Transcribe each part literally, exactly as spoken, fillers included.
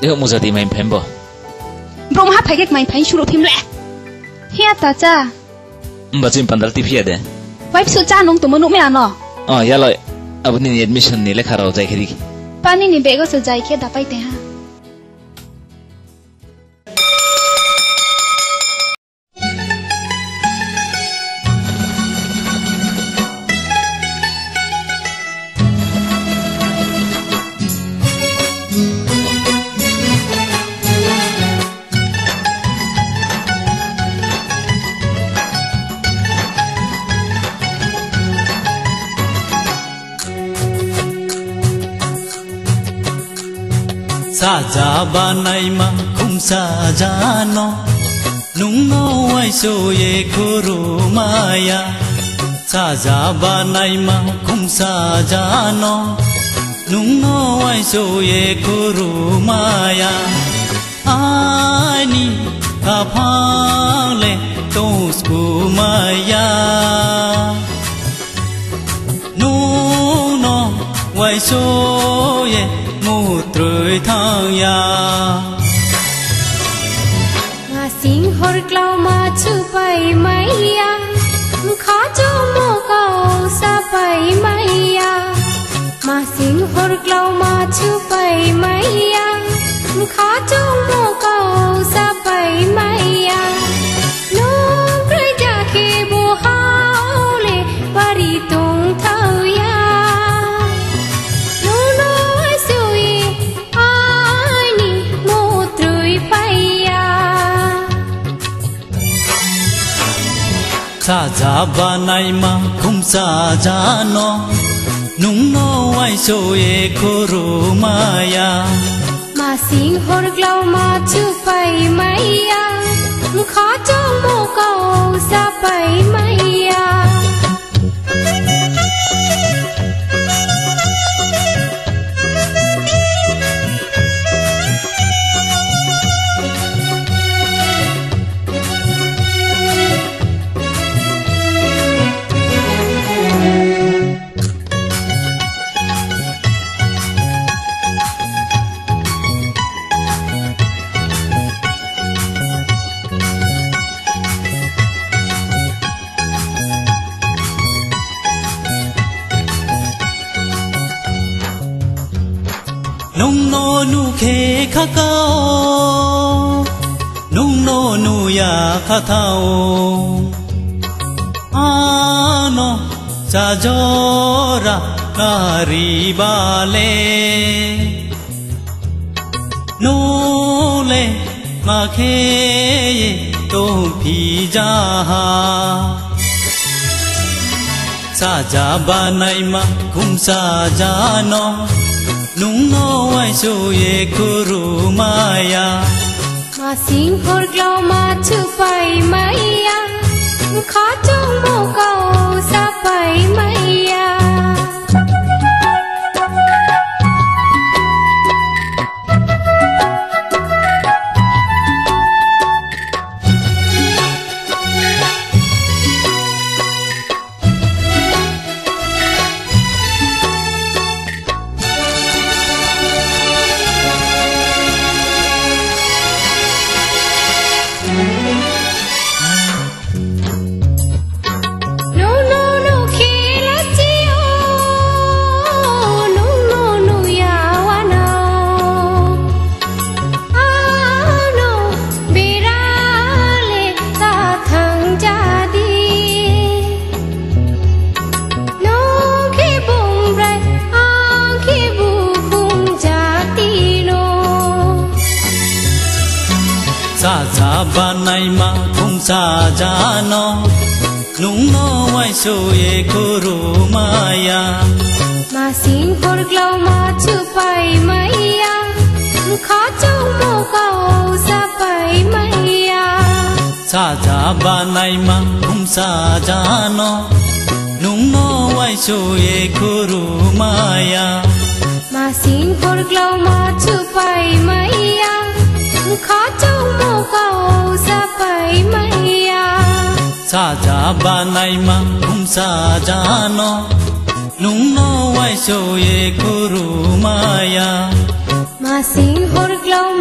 Eho mujati mai phembo. Bro maha phaikhe mai phai suro phimle. Hiya ta cha. Mba chim pandal tiphia de. Wife su cha nung tumo nuk me ano. Oh, yalo. Aboni admission ni lekha rao jai khiri. Pani ni bego se jai khe dapai te ha. Saja banaima khumsa jano, nungno waiso ye khurumaya. Saja banaima khumsa jano, nungno waiso ye khurumaya. Ani kaphang le tong skumaya. Nungno waiso ye mutrui thangya. Masing hor klauma chupai maya, mkha chongmo kau sapai maya. Masing hor klauma chupai maya, mkha chongmo kau sapai maya. Nung krai jakhe bo haule bari tong thauya. Nungno asui ani mutrui paiya. Saja banaima khumsa jano, nungno waiso ye khurumaya. Masing hor klauma chupai maya, mkha chongmo kau sapai maya. Nungno nukhe khakao, nungno nuya khathao. Ano chajora nari bale. Nole makhe ye tongphi jaha. Saja banaima khumsa jano, nungno waiso ye khurumaya. Masing hor klauma chupai maya, mkha chongmo kau sapai maya. Nungno nukhe rachio, nungno nuya wanao. Ano berale ta thang jadi. Nungkhe bumbrai, angkhe bukhum jatino. Saja banaima khumsa jano, nungno waiso ye khurumaya. Masing hor klauma chupai maya, mkha chongmo kau sapai maya. Saja banaima khumsa jano, nungno waiso ye khurumaya. Masing hor klauma chupai maya, mkha chongmo kau sapai maya. Saja banaima khumsa jano, nungno waiso ye khurumaya. Masing hor klauma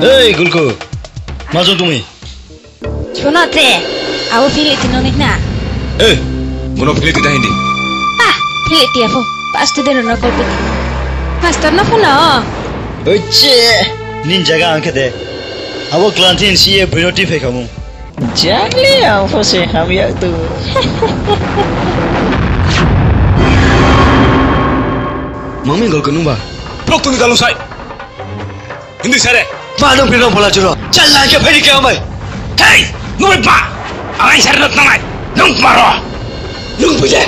Ei, Gulku. Ma jong tumi? Suno te, abo philip tino nih na. Eh, bono philip tita hindi. Ah, philip tia pho. Pas tu dero na kolpi. Master na pho na. Oiche, nin jaga angke de. Abo klantin si e bino ti phai kamu. Jangli ang pho se ham yak tu. Mami gol kenung ba. Prok tuni dalu sai. Hindi sare. Ma nung pinong phola churo. Chal lang ke phai ke amai. Hei, nung ba. Ang sare not nangai. Nung maro. Nung buje.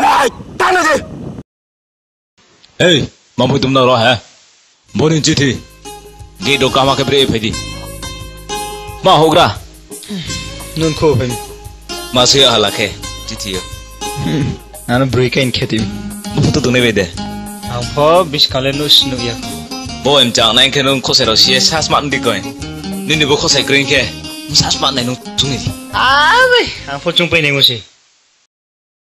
Hey, tangna de. Ei, mamui tumna ro he? Boni chithi. Gate o kama khe bre phai di. Ma hogra. Nun kho phai. Ma se hala khe chithi yo. Ano brui kain kheti. Bufu to tunai bai de. Ang pho biskale nus nuk ya. Bo em chang nai khe nung khosai ro sie sas man di koi. Nini bo khosai kring khe sas man nai nung tuni. Abai, ang pho chung pai nai musi.